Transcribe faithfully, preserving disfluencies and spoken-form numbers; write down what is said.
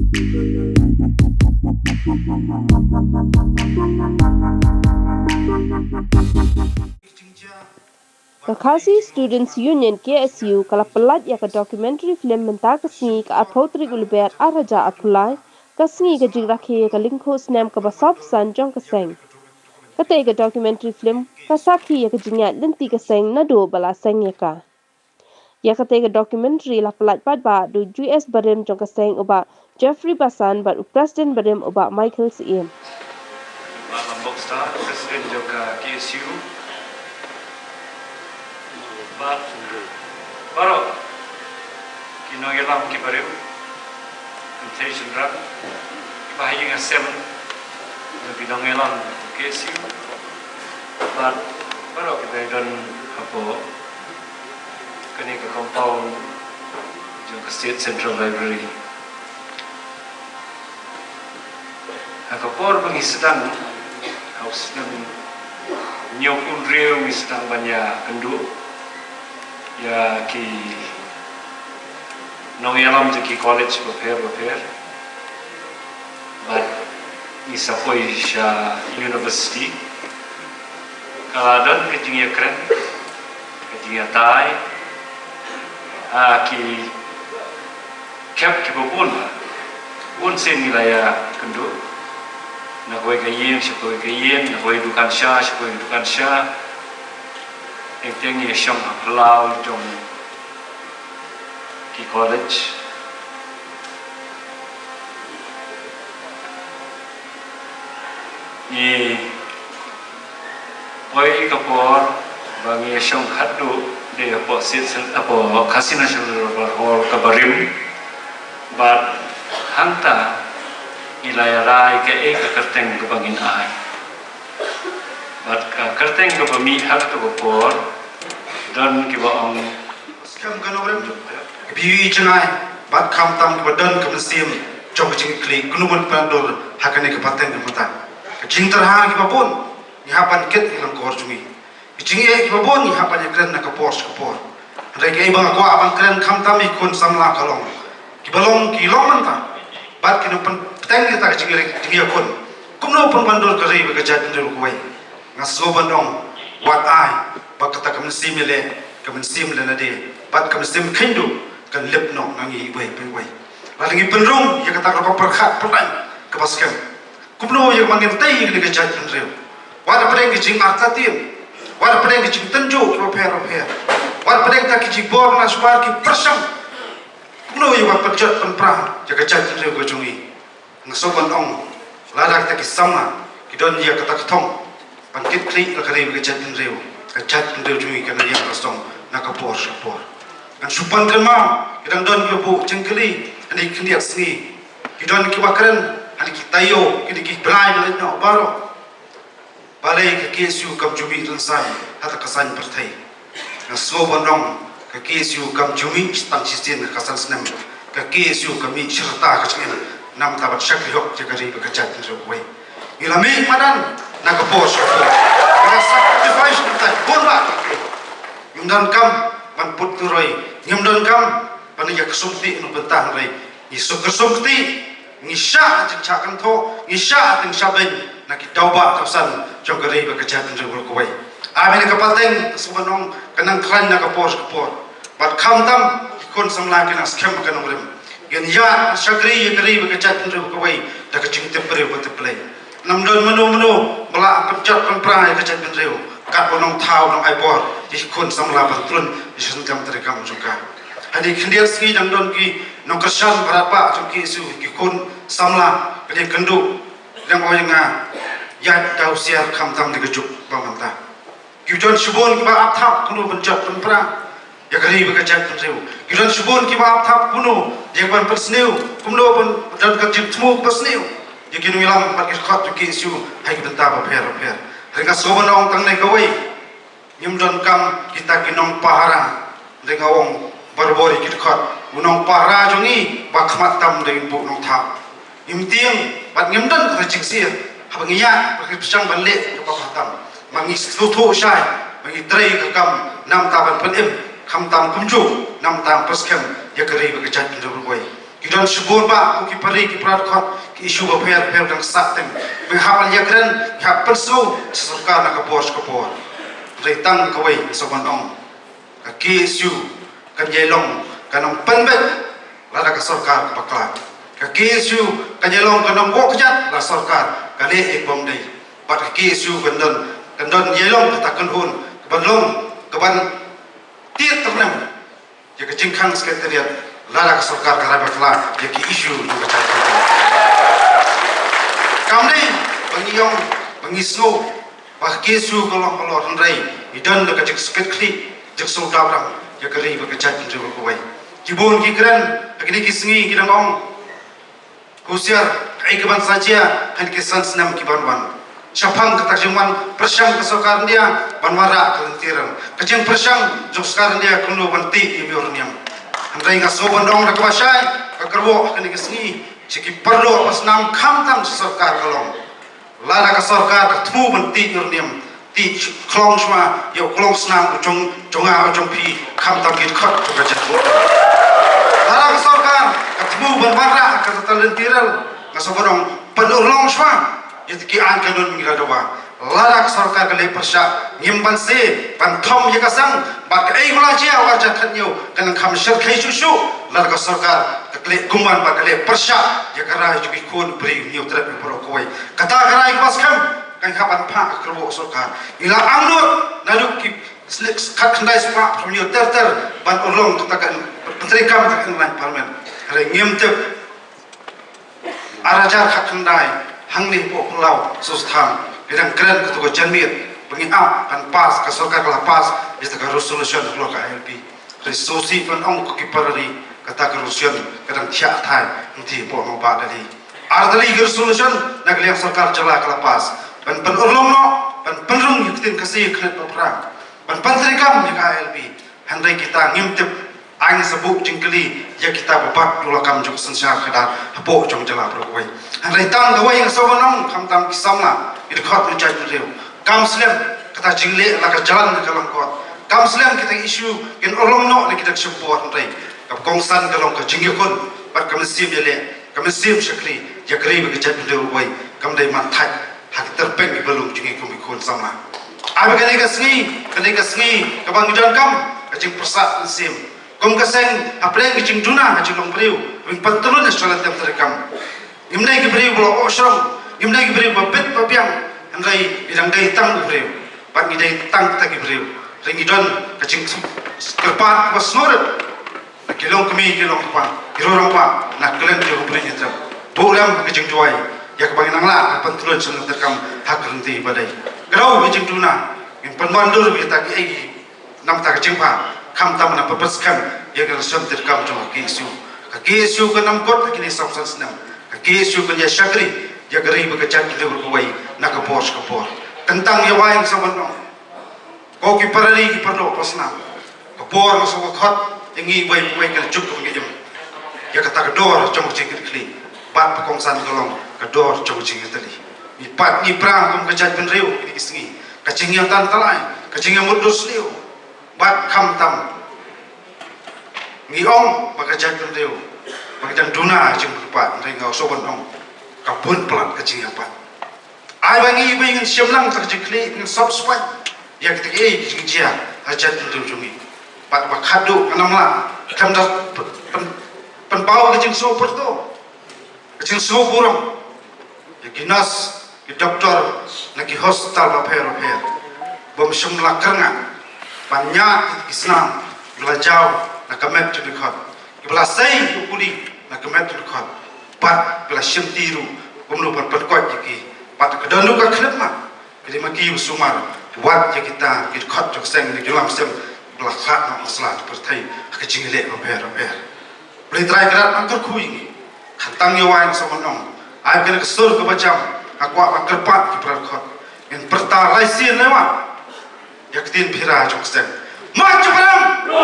Ka Khasi Students Union, K S U, ka la pyllait ïa ka documentary film mynta ka sngi, ka arphew tarik u Lber arhajar arphew lai, ka sngi ka jingrakhe ïa ka lyngkhuh snem kaba sawphew san jong ka seng. Katei ka documentary film ka sakhi ïa ka jingïaid lynti ka seng naduh ba la seng ïa ka. Ïa katei ka documentary la pyllait pat ba u J S barim jong ka seng, u Bah Jeffrey Basan, bad u President barim, u Bah Michael Syiem. Bah Lambok Star, President jong ka K S U. Bad baroh ki nongïalam ki barim, kynthei shynrang, kiba ha ïing ha sem, ki nongïalam K S U. Bad baroh kiba don hapoh kane ka compound jong ka State Central Library. Ha ka por ba ngi sdang, ha u snem hynñiewphew hynriew ngi sdang ban ïakynduh ïa ki nongïalam jong ki college bapher bapher. Bad ngi sa poi sha university. Ka la don ka jingïakren, ka jingïatai ha ki khep kiba bun, bun sien ngi la ïakynduh. Na kawei ka ïing sha kawei ka ïing, na kawei dukan sha sha kawei dukan sha. Teng teng ngi ïashong ha phyllaw jong ki college. Ngi poi ka por ba ngi ïashong khatduh dei hapoh State Cen-, hapoh Khasi National Hall kaba rim. Bad hangta ngi la ïarai kaei ka kyrteng kaba ngin ai. Bad ka kyrteng kaba mih ha kato ka por, don kiba ong, skhem ka nongrim, kiba ïohi jngai, bad khamtam kiba don ka mynsiem jong ka jingkylli, kumno ban pyndur ha kane ka pateng ka mynta. Ka jingtyrha kiba bun ngi hap ban kit ha lyngkor jong ngi. Ki jingeh kiba bun ngi hap ban ïakren na ka por sha ka por. Hynrei kaei ba nga kwah ban kren khamtam ïa ki khun samla ka long, kiba long ki long mynta, bad ki nongpynteng ïa kata ka jingïa, jingïakhun. Kumno pynban dur ka ri bad ka jaitbynriew kawei. Nga sngew ban ong, wat ai ba kata ka mynsiem ïaleh, ka mynsiem leh na dei, bad ka mynsiem kheiñ duh kan lip noh na ngi iwei pa iwei. Lada ngi pynrung ïa kata ka rukom pyrkhat pyrshang kaba skhem, kumno ïa ka, ma ngin tei ïa kane ka jaitbynriew. Wat hapdeng ki jingartatien, wat hapdeng ki jingtynjuh kiba pher bapher, wat hapdeng kita ki jingbor na shbar ki pyrshang, kumno ïa ka pynjot pynpra ïa ka jaitbynriew ka jong ngi. Nga sngew ban ong, lada kita ki samla ki don ïa kata ka thong ban kit khlieh ïa ka ri bad ka jaitbynriew, ka jaitbynriew jong ngi kan ïeng ka song na ka por sha ka por. Ngan shu pan kynmaw, ki dang don kiba buh jingkylli ha kine ki khyndiat sngi. Ki don kiba kren ha kine ki taïew, kine ki blai ba leit noh baroh. Balei ka K S U kam ju mih rynsan ha kata ka saiñ pyrthei? Nga sngew ban ong, ka K S U kam ju mih tang shisien ha ka san snem. Ka K S U ka mih shirta ka jingim, namar ban shakri hok ïa ka ri bad ka jaitbynriew kawei. Ngi la mih madan na ka por sha ka por. Ngi la sacrifice mynta bun bah. Ngim donkam ban put turoi, ngim donkam ban ïa kyrsum kti na bynta, hynrei ngi suk kyrsum kti, ngi shah jingshah kynthoh, ngi shah jingshah beiñ na ki daw bah daw san jong ka ri bad ka jaitbynriew baroh kawei. Ai ba kane ka pateng, sngewbha nong, kan nang khlaiñ na ka por sha ka por. Bad khamtam ki khun samla ki nang skhem ha ka nongrim. Ngin ïa shakri ïa ka ri bad ka jaitbynriew kawei da ka jingtip briew ba tip Blei. Ngam don mano mano ba lah pynjot pynpra ïa ka jaitbynriew katba u nongthaw u nong ai bor ïa ki khun samla ban trun ïa ka jingtrei kam jong ka. Ha kine ki khyndiat sngi dang don ki nongkyrshan ba radbah jong ki K S U, ki khun samla ki dang kynduh, ki dang ong ïa nga, ïaid da husiar khamtam da ka juk ba mynta. Ki don shibun kiba ap thap kumno ban jot pynpra ïa ka ri bad ka jaitbynriew. Ki don shibun kiba ap thap kumno ïa ka ban pynsniew, kumno ban don ka jingthmu kaba sniew ïa ki nongïalam bad ki dkhot jong ki K S U ha ki bynta bapher bapher. Hynrei nga sngewbha nong tang ne kawei, ngim donkam kita ki nongpahara. Hynrei nga ong barabor ïa ki dkhot, u nongpahara jong ngi ba khmat tam da u nongthaw. Ngim tieng bad ngim don kata jingshisha haba ngi ïaid, haba ngi pyrshang ban leh kaba bha tam. Ma ngi sngewthuh shai ba ngi trei ka kam namar ban pynim, khamtam kumjuh namar ban pynskhem ïa ka ri bad ka jaitbynriew baroh kawei. Ki don shibun bah, ko ki para ri ki para dkhot, ki issue bapher bapher dang sah teng. Ba ngi hap ban ïakren, ngi hap pynsngew sha sorkar na ka por sha ka por. Hynrei tang kawei nga sngewbha ban ong, ka K S U kan ïai long ka nongpynbeit lada ka sorkar ka bakla. Ka K S U kan ïai long ka nongbuh kjat lada sorkar ka leh ïa ka bym dei. Bad ka K S U kan don, kan don ïai long kata ka kynhun kaban long, kaban tied tyrnem ïa ka jingkhang Secretariat lada ka sorkar ka rai bakla ïa ki issue jong ka jaitbynriew. Kam dei ba ngi ong, ba ngi sngew ba ka K S U ka long halor, hynrei ngi don da ka jingskit khlieh, jingsngewdap rang ïa ka ri bad ka jaitbynriew kawei. Ki bun ki kren ha kine ki sngi ki dang ong, husiar, kaei kaban sa jia ha kine ki san snem kiban wan. Shaphang kata ka jingwan pyrshang ka sorkar India ban wanrah ka lynti rel, ka jingpyrshang jong sorkar India kumno ban tih ïa u miaw uranium. Hynrei nga sngewbha ban ong da kaba shai, ka kyrwoh ha kine ki sngi sha ki paralok ba snam, khamtam sha sorkar ka long, lada ka sorkar ka thmu ban tih uranium, tih khlong shwa ïa u klong snam u jong, jong nga, u jong phi, khamtam ki dkhot jong ka jaitbynriew. Lada ka sorkar ka thmu ban wanrah kata ka lynti rel, nga sngewbha ban ong, pynurlong shwa ïa ki aiñ kanun, ngi la dawa. Lada ka sorkar ka leh pyrshah, ngim banse ban thom ïa ka sang, bad kaei ba la jia ha u ar hajar khathynñiew kan nang kham shyrkhei shuh shuh lada ka sorkar ka leh kumban bad ka leh pyrshah ïa ka rai jong ki khun briew Hynñiewtrep baroh kawei. Kata ka rai kaba skhem kan hap ban phah ha ka kyrwoh sorkar. Ngi la angnud naduh ki snem khatkhyndai spah hynñiew ter ter ban urlong kata ka pyntreikam kata ka Inland Parliament. Hynrei ngim tip, ar hajar khatkhyndai, hangne hapoh Palau Sutha ki dang kren kato ka janmiet ba ngi ap ban pass, ka sorkar ka la pass ïa kata ka resolution halor ka I L P. Hynrei sngewsih ban ong ko ki para ri, kata ka resolution ka dang thiah thai hangtei hapoh nongbah Delhi. Ar tylli ki resolution na ka liang sorkar jylla ka la pass ban pynurlong noh, ban pynrung ïa ka ktien Khasi, ka khyllipmat ba phra, ban pyntreikam ïa ka I L P. Hynrei kita ngim tip, aiñ sa buh jingkylli ïa kita ba bat ïa la kam jong ka synshar khadar hapoh jong jylla baroh kawei. Hynrei tang kawei nga sngewbha ban ong, khamtam ki samla, ki dkhot ki jaitbynriew, kam slem kata jingleh la ka jlan ka lyngkot. Kam slem kita ki issue kin urlong noh na kita ki shyntur, hynrei kaba kongsan ka long ka jingïakhun bad ka mynsiem ïaleh, ka mynsiem shakri ïa ka ri bad ka jaitbynriew kawei. Kam dei ban thait ha ki tyrpeng ki ba lum jong ngi kum ki khun samla. Ai ba kane ka sngi, kane ka sngi kaba ngi donkam ka jingpyrsad mynsiem kum ka seng, hapdeng ka jingduna ka jinglong briew, ngin pyntylun ïa ka jingtrei kam. Ngim dei ki briew ba la oh shrong, ngim dei ki briew ba bit ba biang, hynrei ngi dang dei tang u briew bad ngi dei tang kita ki briew. Hynrei ngi don ka jingkyrpad ba sngewrit na ki longkmie, ki longkpa, ki rangbah, na kylliang jong u briew Hynñiewtrep. Buh lem ka jingduwai ïa kaba ngin nang lah ban pyntylun ïa ka jingtrei kam ha ka rynti ba dei. Kdew ka jingduna, ngin pynwandur kita kiei ki namar ka jingpang, khamtam na pyrshah skhem ïa ka lashon treikam jong ka K S U. Ka K S U kan ym kut ha kine saw san snem. Ka K S U kan ïa shakri ïa ka ri bad ka jaitbynriew kawei na ka por sha ka por. Kyntang ïa wai nga sngewbha ban ong, ko ki para ri ki paralok ba snam, ka por nga sngewbha khot ïa ngi wei pa wei ka la juk ka ngi im ïa kata ka dor jong ka jingkitkhlieh. Bad ba kongsan ka long ka dor jong ka jingïatylli. Ngi pat ngi pra kum ka jaitbynriew kine ki sngi, ka jingïatylli, ka jingïamut dur sliew. Bad khamtam ngi ong ba ka jaitbynriew ba ka jingduna jingpyrkhat, hynrei nga sngewbha ban ong ka bun palat ka jingïapat. Ai ba ngi ba ngin shim lang ka jingkitkhlieh, ngin sop span ïa kita kiei ki jingjia ha jaitbynriew jong ngi. Bad ba khadduh ngam lah, khlem da pyn, pyn, pynpaw ka jingsngewpyrto, ka jingsngewburom ïa ki nurse, ki doktor na ki hospital bapher bapher, bym shym la kyrngah ban ñiad ïa ki snam kiba la jaw na ka met jong ki dkhot, kiba la sei ïa u kuli na ka met jong ki dkhot, bad kiba la shimti ruh kumno ban pynkoit ïa ki. Bad ka don ruh ka khyllipmat, ka dei ma ki ba sumar, ki wad ïa kita ki dkhot jong ka seng na ki lam seng ba la khlad noh na sla jong ka pyrthei ha ka jingïaleh bapher bapher. Blei Trai Kynrad un kyrkhu ïa ngi. Khamtam ïa wai nga sngewbha ban ong, ai kane ka sur kaba jam, nga kwah ban kyrpad ki para dkhot, ngin pyrta lai sien lai wah ïa ka ktien Pira jong ka seng. March Jaiñtia!